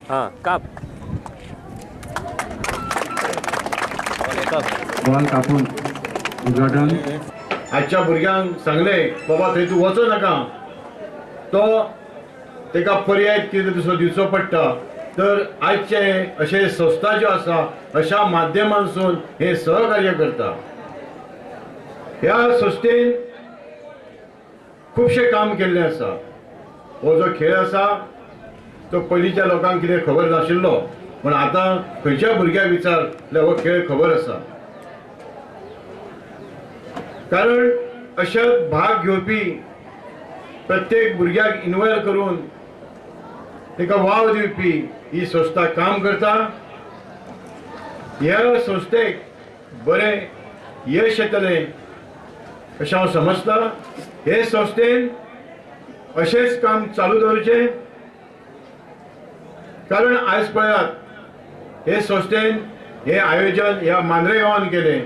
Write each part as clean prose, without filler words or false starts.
हां काप बॉल कापून उद्घाटन. आजच्या भुरग्यांक सांगले बाबा थंय तूं वचो नाका, तो ताका पर्याय कितें दुसरो दिवचो पडटा. तर आजचे अशे संस्था ज्यो आसा अशा माध्यमांसून हे सहकार्य करता. ह्या संस्थेन खुबशें काम केल्लें आसा. हो जो खेळ आसा तो पयलींच्या लोकांक कितें खबर नाशिल्लो, पूण आतां खंयच्या भुरग्याक विचार हो खेळ खबर आसा. कारण अशा भाग घेवपी प्रत्येक भुरग्याक इन्वॉल्व करून ताका वाव दिवपी ही संस्था काम करता. ह्या संस्थेक बरें यश येतलें अशें हांव समजता. हे संस्थेन अशेंच काम चालू दवरचें, कारण आयज पळयात हे संस्थेन हें आयोजन ह्या मांद्रे गांवान केलें,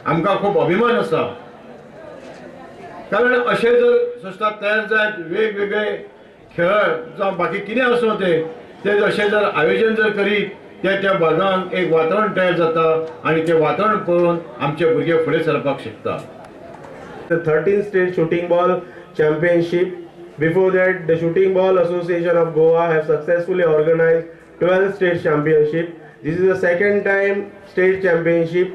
आमकां खूब अभिमान आसा. कारण अशें जर संस्था तयार जायत वेगवेगळे खेळ जावं बाकी कितें आसूं ते अशें जर आयोजन जर करीत त्या त्या भागांक एक वातावरण तयार जाता आनी तें वातावरण पळोवन आमचे भुरगे फुडें सरपाक शकता. The 13th state shooting ball championship. Before that, the Shooting Ball Association of Goa have successfully organized 12 state championship. This is the second time state championship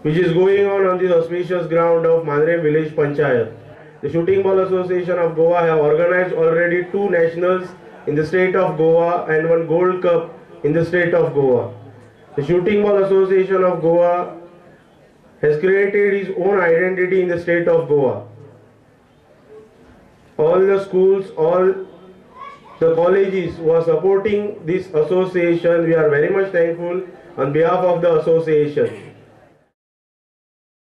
which is going on the auspicious ground of Mandrem Village Panchayat. The Shooting Ball Association of Goa have organized already 2 nationals in the state of Goa and 1 gold cup in the state of Goa. The Shooting Ball Association of Goa has created his own identity in the state of Goa. All the schools, all the colleges who are supporting this association, we are very much thankful on behalf of the association.